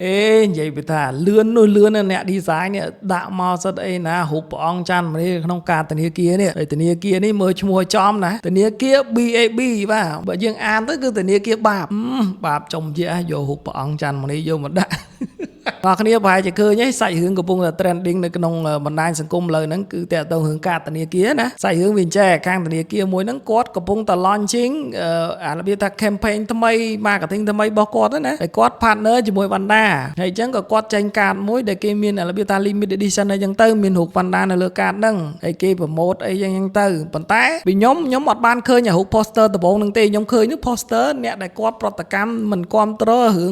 អេនិយាយពីថាលឿននោះលឿនណាស់អ្នក design នេះដាក់មកសិតអីណារូបព្រះអង្គច័ន្ទមនីក្នុងការធនាគារនេះហើយធនាគារនេះមើលឈ្មោះឲ្យចំណាធនាគារ BAB បាទបើយើងអានទៅគឺធនាគារបាបហឹមបាបចំជាយករូបព្រះអង្គច័ន្ទមនីយកមកដាក់ បងគ្នាប្រហែលជាឃើញហើយសាច់រឿងកំពុងតែ trending នៅក្នុងបណ្ដាញសង្គមលើហ្នឹងគឺតាក់ទងរឿងការធនាគារណាសាច់រឿងវាអញ្ចេះខាងធនាគារមួយហ្នឹងគាត់កំពុងតែ launching អារបៀបថា campaign ថ្មី marketing ថ្មីរបស់គាត់ហ្នឹងណាហើយគាត់ partner ជាមួយវណ្ណដាហើយអញ្ចឹងក៏គាត់ចេញកាតមួយដែលគេមានរបៀបថា limited edition អីចឹងទៅមានរូបវណ្ណដានៅលើកាតហ្នឹងហើយគេ promote អីចឹងទៅប៉ុន្តែពីខ្ញុំខ្ញុំអត់បានឃើញអារូប poster ដំបូងហ្នឹងទេខ្ញុំឃើញនោះ poster អ្នកដែលគាត់ប្រតិកម្មមិនគ្រប់គ្រងរឿ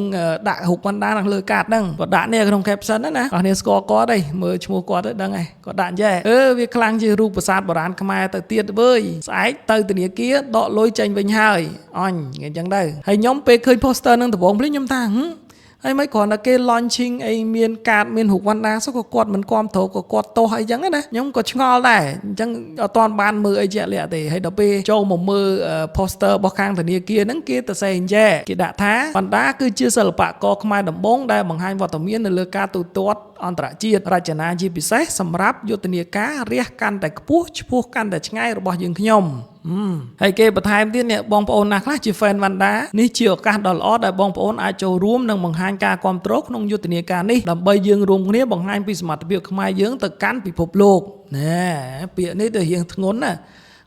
ងដាក់រូបវណ្ណដានៅលើកាតហ្នឹងគាត់ដាក់នេះក្នុង caption ហ្នឹងណាអស់គ្នាស្គាល់គាត់ឯងមើលឈ្មោះគាត់ទៅដឹងឯងគាត់ដាក់អញ្ចេះអឺវាខ្លាំងជាងរូបប្រាសាទបុរាណខ្មែរទៅទៀតវើយស្អែកទៅធនាគារដកលុយចេញវិញហើយអញអញ្ចឹងទៅហើយខ្ញុំពេលឃើញ poster ហ្នឹងដំបូងភ្លាមខ្ញុំថាហឹមហើយមិនគ្រាន់តែគេ launching អីមានកាតមានរូបវណ្ណដាសុខក៏គាត់មិនគាំទ្រក៏គាត់ទោសអីចឹងណាខ្ញុំក៏ឆ្ងល់ដែរអញ្ចឹងអត់ទាន់បានមើលអីជាក់លាក់ទេហើយដល់ពេលចូលមកមើល poster របស់ខាងធនាគារហ្នឹងគេទៅសេអញ្ចេះគេដាក់ថាវណ្ណដាគឺជាសិល្បករខ្មែរដំបូងដែលបង្ហាញវត្តមាននៅលើការទូទាត់អន្តរជាតិរចនាជាពិសេសសម្រាប់យុទ្ធនាការរះកាន់តែខ្ពស់ឆ្ពោះកាន់តែឆ្ងាយរបស់យើងខ្ញុំហើយគេបន្ថែមទៀតនេះបងប្អូនណាខ្លះជា fan វណ្ណដានេះជាឱកាសដ៏ល្អដែលបងប្អូនអាចចូលរួមនិងបង្ហាញការគ្រប់គ្រងក្នុងយុទ្ធនាការនេះដើម្បីយើងរួមគ្នាបង្ហាញពីសមត្ថភាពខ្មែរយើងទៅកាន់ពិភពលោកណែពាក្យនេះទៅរៀងធ្ងន់ណ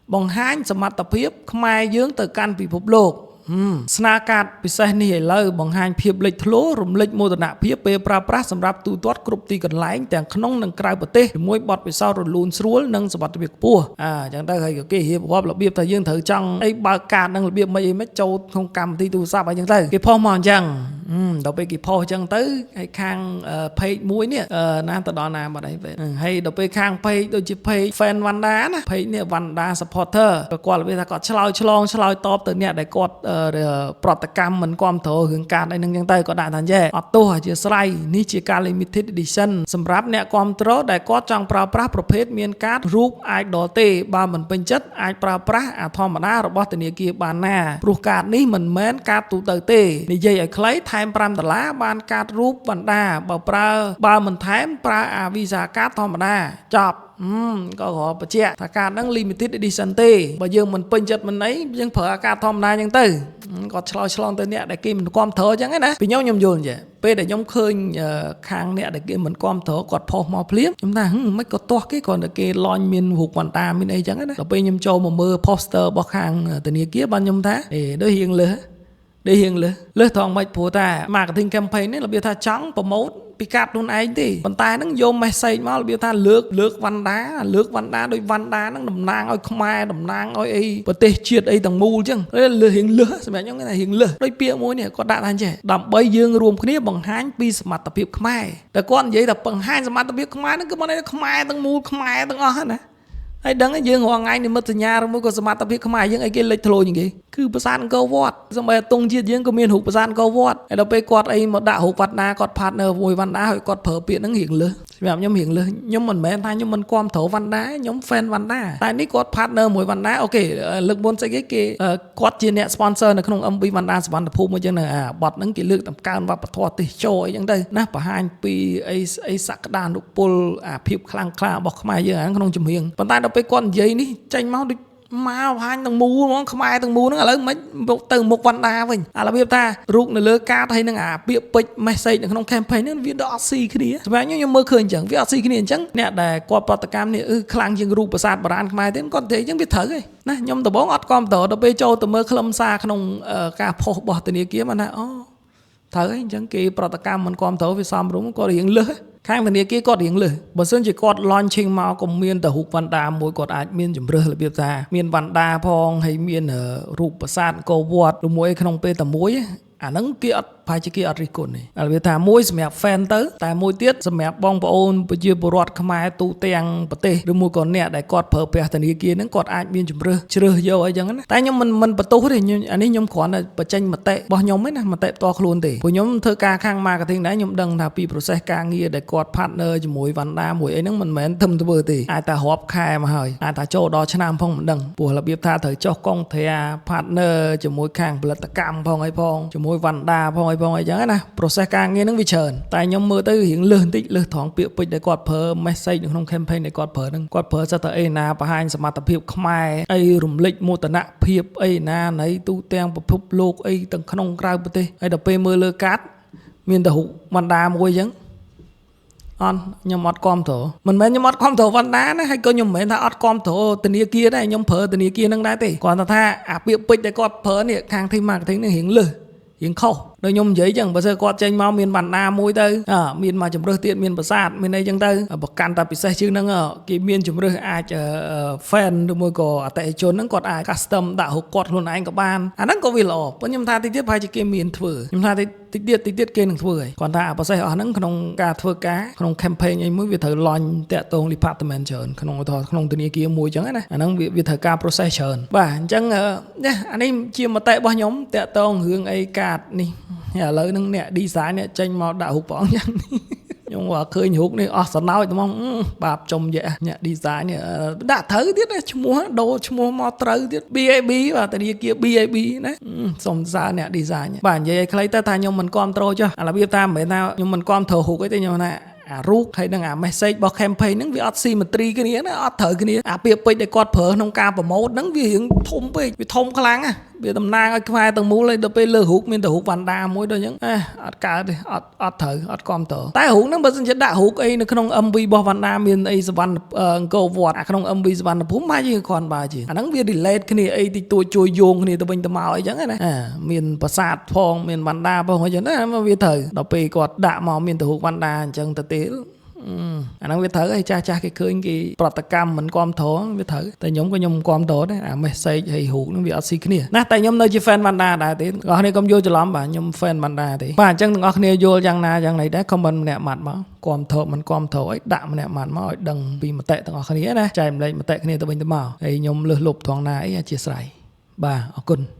ាបង្ហាញសមត្ថភាពខ្មែរយើងទៅកាន់ពិភពលោកស្នាកាតពិសេសនេះឥឡូវបង្ហាញភាពលេចធ្លោរំលេចមោទនភាពពេលប្រើប្រាស់សម្រាប់ទូទាត់គ្រប់ទីកន្លែងទាំងក្នុងនិងក្រៅប្រទេសជាមួយបទពិសោធន៍រលូនស្រួលនិងសុវត្ថិភាពខ្ពស់អាអញ្ចឹងទៅហើយក៏គេរៀបរាប់របៀបថាយើងត្រូវចង់អីបើកកាតនឹងរបៀបម៉េចអីម៉េចចូលក្នុងកម្មវិធីទូរស័ព្ទអីចឹងទៅគេផុសមកអញ្ចឹងដល់ពេលគេផុសអញ្ចឹងទៅហើយខាង page មួយនេះណាទៅដល់ណាបាត់អីពេលហើយដល់ពេលខាង page ដូចជា page fan វណ្ដាណា page នេះវណ្ដា supporter ក៏គាត់របៀបថាគាត់ឆ្លើយឆ្លងឆ្លើយតបទៅអ្នកដែលគាត់ប្រតិកម្មមិនគ្រប់គ្រងរឿងកាតអីហ្នឹងចឹងទៅគាត់ដាក់ថាចេះអត់ទោសអធិស្ឋាននេះជាការ limited edition សម្រាប់អ្នកគ្រប់គ្រងដែលគាត់ចង់ប្រើប្រាស់ប្រភេទមានកាតរូប idol ទេបើមិនពេញចិត្តអាចប្រើប្រាស់អាធម្មតារបស់ធនាគារបានណាព្រោះកាតនេះមិនមែនកាតទូទៅទេនិយាយឲ្យខ្លីថែម5ដុល្លារបានកាតរូបវណ្ដាបើប្រើបើមិនថែមប្រើអា Visa កាតធម្មតាចប់ក៏គ្រាន់បញ្ជាក់ថាកាតហ្នឹង limited edition ទេបើយើងមិនពេញចិត្តមិនអីយើងប្រើអាកាតធម្មតាអញ្ចឹងទៅគាត់ឆ្លើយឆ្លងទៅអ្នកដែលគេមិនគាំទ្រអញ្ចឹងណាពីខ្ញុំខ្ញុំយល់អញ្ចឹងពេលដែលខ្ញុំឃើញខាងអ្នកដែលគេមិនគាំទ្រគាត់ផុសមកភ្លាមខ្ញុំថាមិនក៏ទាស់គេគ្រាន់តែគេ launch មានរូបវណ្ដាមានអីចឹងណាដល់ពេលខ្ញុំចូលមកមើល poster របស់ខាងធនាគារបានខ្ញុំថាអេដូចរៀងលើសដូចរៀងលើសលើសត្រង់មិនព្រោះថា marketing campaign នេះរបៀបថាចង់ promote ពីកាតខ្លួនឯងទេប៉ុន្តែហ្នឹងយក message មករបៀបថាលើកលើកវណ្ដាលើកវណ្ដាដូចវណ្ដាហ្នឹងតំណាងឲ្យខ្មែរតំណាងឲ្យអីប្រទេសជាតិអីទាំងមូលអញ្ចឹងលើសរៀងលើសសម្រាប់ខ្ញុំគេថារៀងលើសដូចពាក្យមួយនេះគាត់ដាក់ថាអញ្ចេះដើម្បីយើងរួមគ្នាបង្ហាញពីសមត្ថភាពខ្មែរតែគាត់និយាយថាបង្ហាញសមត្ថភាពខ្មែរហ្នឹងគឺមិនន័យខ្មែរទាំងមូលខ្មែរទាំងអស់ណាហើយដឹងយើងរាល់ថ្ងៃនិមិត្តសញ្ញាឬមួយក៏សមត្ថភាពខ្មែរយើងអីគេលេចធ្លោជាងគេគឺប្រាសាទអង្គរវត្តសម្បីទង់ជាតិយើងក៏មានរូបប្រាសាទអង្គរវត្តហើយដល់ពេលគាត់អីមកដាក់រូបវត្តណាគាត់ partner មួយវណ្ដាហើយគាត់ប្រើពាក្យហ្នឹងរៀងលើសសម្រាប់ខ្ញុំរៀងលើសខ្ញុំមិនមែនថាខ្ញុំមិនគាំទ្រវណ្ដាខ្ញុំ fan វណ្ដាតែនេះគាត់ partner មួយវណ្ដាOK លើកមុនស្អីគេគេគាត់ជាអ្នក sponsor នៅក្នុង MV វណ្ដាសវណ្ណភូមិអញ្ចឹងអាបទហ្នឹងគេលើកតម្កើងវប្បធម៌ទេសចរអីចឹងទៅណាបង្ហាញពីអីអីសក្តានុពលអាភាពខ្លាំងក្លារបស់ខ្មែរយើងអាក្នុងចម្រៀងប៉ុន្តែដល់ពេលគាត់និយាយនេះចេញមកដូចមកបង្ហាញទាំងមូលហ្មងខ្មែរទាំងមូលហ្នឹងឥឡូវមិនទៅមុខវណ្ដាវិញអារបៀបថារូបនៅលើកាតហើយនឹងអាពាក្យពេចន៍ message នៅក្នុង campaign ហ្នឹងវាដល់អត់ស៊ីគ្នាសម្រាប់ខ្ញុំខ្ញុំមើលឃើញអញ្ចឹងវាអត់ស៊ីគ្នាអញ្ចឹងអ្នកដែលគាត់ប្រតិកម្មនេះអឺខ្លាំងជាងរូបប្រាសាទបុរាណខ្មែរទេគាត់និយាយអញ្ចឹងវាត្រូវឯងណាខ្ញុំដំបូងអត់គាំទ្រដល់ពេលចូលទៅមើលខ្លឹមសារក្នុងការផុសរបស់ធនាគារមកណាអូត្រូវឯងអញ្ចឹងគេប្រតិកម្មមិនគាំទ្រវាសមរម្យគាត់រៀងលឹះខាងធនាគារគាត់រៀងលឹះបើសិនជាគាត់ launching មកក៏មានតែរូបវណ្ដាមួយគាត់អាចមានជំរើសរបៀបថាមានវណ្ដាផងហើយមានរូបប្រាសាទអង្គរវត្តឬមួយក្នុងពេលតែមួយអាហ្នឹងគេអត់ប្រហែលជាគេអត់រិះគន់ទេរបៀបថាមួយសម្រាប់ fan ទៅតែមួយទៀតសម្រាប់បងប្អូនប្រជាពលរដ្ឋខ្មែរទូទាំងប្រទេសឬមួយក៏អ្នកដែលគាត់ប្រើប្រាស់ធនាគារហ្នឹងគាត់អាចមានជំរើសជ្រើសយកអីចឹងណាតែខ្ញុំមិនបន្ទោសទេអានេះខ្ញុំគ្រាន់តែបញ្ចេញមតិរបស់ខ្ញុំឯណាមតិផ្ទាល់ខ្លួនទេព្រោះខ្ញុំធ្វើការខាង marketing ដែរខ្ញុំដឹងថាពី process ការងារដែលគាត់ partner ជាមួយវណ្ដាមួយអីហ្នឹងមិនមែនធ្វើធ្វើទេអាចតែរាប់ខែមកហើយអាចថាចូលដល់ឆ្នាំផងមិនដឹងព្រោះរបៀបថាត្រូវចុះកុងត្រា partner ជាមួយខាងផលិតកម្មផងអីផងជាមួយវណ្ដាផងអី ផងអីចឹងណា process ការងារហ្នឹងវាច្រើនតែខ្ញុំមើលទៅរៀងលើសបន្តិចលើសត្រង់ពាក្យពេចន៍ដែលគាត់ប្រើ message នៅក្នុង campaign ដែលគាត់ប្រើហ្នឹងគាត់ប្រើសិតតែអីណាបង្ហាញសមត្ថភាពខ្មែរអីរំលេចមោទនភាពអីណានៃទូទាំងពិភពលោកអីទាំងក្នុងក្រៅប្រទេសហើយដល់ពេលមើលលើកាតមានតែរូបវណ្ដាមួយចឹងអត់ខ្ញុំអត់គាំទ្រមិនមែនខ្ញុំអត់គាំទ្រវណ្ដាណាហើយក៏ខ្ញុំមិនមែនថាអត់គាំទ្រធនាគារដែរខ្ញុំប្រើធនាគារនឹងដែរទេគ្រាន់តែថាអាពាក្យពេចន៍ដែលគាត់ប្រើនេះខាង team marketing នេះរៀងលើសរៀងខុសដូចខ្ញុំនិយាយចឹងបើសិនគាត់ចេញមកមានវណ្ដាមួយទៅមានមកជំរើសទៀតមានប្រាសាទមានអីចឹងទៅបើកាន់តែពិសេសជាងហ្នឹងគេមានជំរើសអាច fan ឬមួយក៏អតិថិជនហ្នឹងគាត់អាច custom ដាក់រូបគាត់ខ្លួនឯងក៏បានអាហ្នឹងក៏វាល្អប៉ុន្តែខ្ញុំថាតិចទៀតប្រហែលជាគេមានធ្វើខ្ញុំថាតិចទៀតតិចទៀតគេនឹងធ្វើហើយគាត់ថាអា process អស់ហ្នឹងក្នុងការធ្វើការក្នុង campaign អីមួយវាត្រូវ launch តាក់ទង department ច្រើនក្នុងឧទាហរណ៍ក្នុងធនាគារមួយចឹងណាអាហ្នឹងវាត្រូវការ process ច្រើនបាទអញ្ចឹងនេះអានេះជាមតិរបស់ខ្ញុំតាក់ទងរឿងអីកាតនេះឥឡូវហ្នឹងអ្នក design អ្នកចេញមកដាក់រូបព្រះអង្គយ៉ាងនេះខ្ញុំว่าឃើញរូបនេះអស់សំណោចហ្មងបាបចំយៈអ្នក design នេះដាក់ត្រូវទៀតណាឈ្មោះដូរឈ្មោះមកត្រូវទៀត BAB បាទធនាគារ BAB ណាសុំសរសើរអ្នក design បាទនិយាយឲ្យខ្លីទៅថាខ្ញុំមិនគ្រប់ត្រូលចុះអារបៀបថាមិនមែនថាខ្ញុំមិនគ្រប់ត្រូលរូបអីទេខ្ញុំថាអារូបហើយនឹងអា message របស់ campaign ហ្នឹងវាអត់ symmetry គ្នាណាអត់ត្រូវគ្នាអាពាក្យពេចន៍ដែលគាត់ប្រើក្នុងការ promote ហ្នឹងវារៀងធំពេកវាធំខ្លាំងណាវាតំណាងឲ្យខ្មែរទាំងមូលហើយដល់ពេលលើរូបមានតែរូបវណ្ដាមួយដូចអញ្ចឹងអេអត់កើតទេអត់អត់ត្រូវអត់គាំទ្រតែរូបហ្នឹងបើសិនជាដាក់រូបអីនៅក្នុង MV របស់វណ្ដាមានអីសវណ្ណអង្គរវត្តអាក្នុង MV សវណ្ណភូមិមកជាគ្រាន់បើជាងអាហ្នឹងវា relate គ្នាអីតិចតួចជួយយោងគ្នាទៅវិញទៅមកអីចឹងណាមានប្រាសាទផងមានវណ្ដាផងអីចឹងណាវាត្រូវដល់ពេលគាត់ដាក់មកមានតែរូបវណ្ដាអញ្ចឹងទៅទេអាហ្នឹងវាត្រូវហើយចាស់ចាស់គេឃើញគេប្រតិកម្មមិនគាំទ្រវាត្រូវតែខ្ញុំក៏ខ្ញុំគាំទ្រដែរអា message ហើយរូបហ្នឹងវាអត់ស៊ីគ្នាណាតែខ្ញុំនៅជា fan វណ្ដាដែរទេបងប្អូនកុំយល់ច្រឡំបាទខ្ញុំ fan វណ្ដាទេបាទអញ្ចឹងទាំងអស់គ្នាយល់យ៉ាងណាយ៉ាងណីដែរ comment ម្នាក់ម៉ាត់មកគាំទ្រមិនគាំទ្រអីដាក់ម្នាក់ម៉ាត់មកឲ្យដឹងពីមតិទាំងអស់គ្នាណាចែកម្លែកមតិគ្នាទៅវិញទៅមកហើយខ្ញុំលើសលប់ត្រង់ណាអីអធិស្ឋានបាទអរគុណ។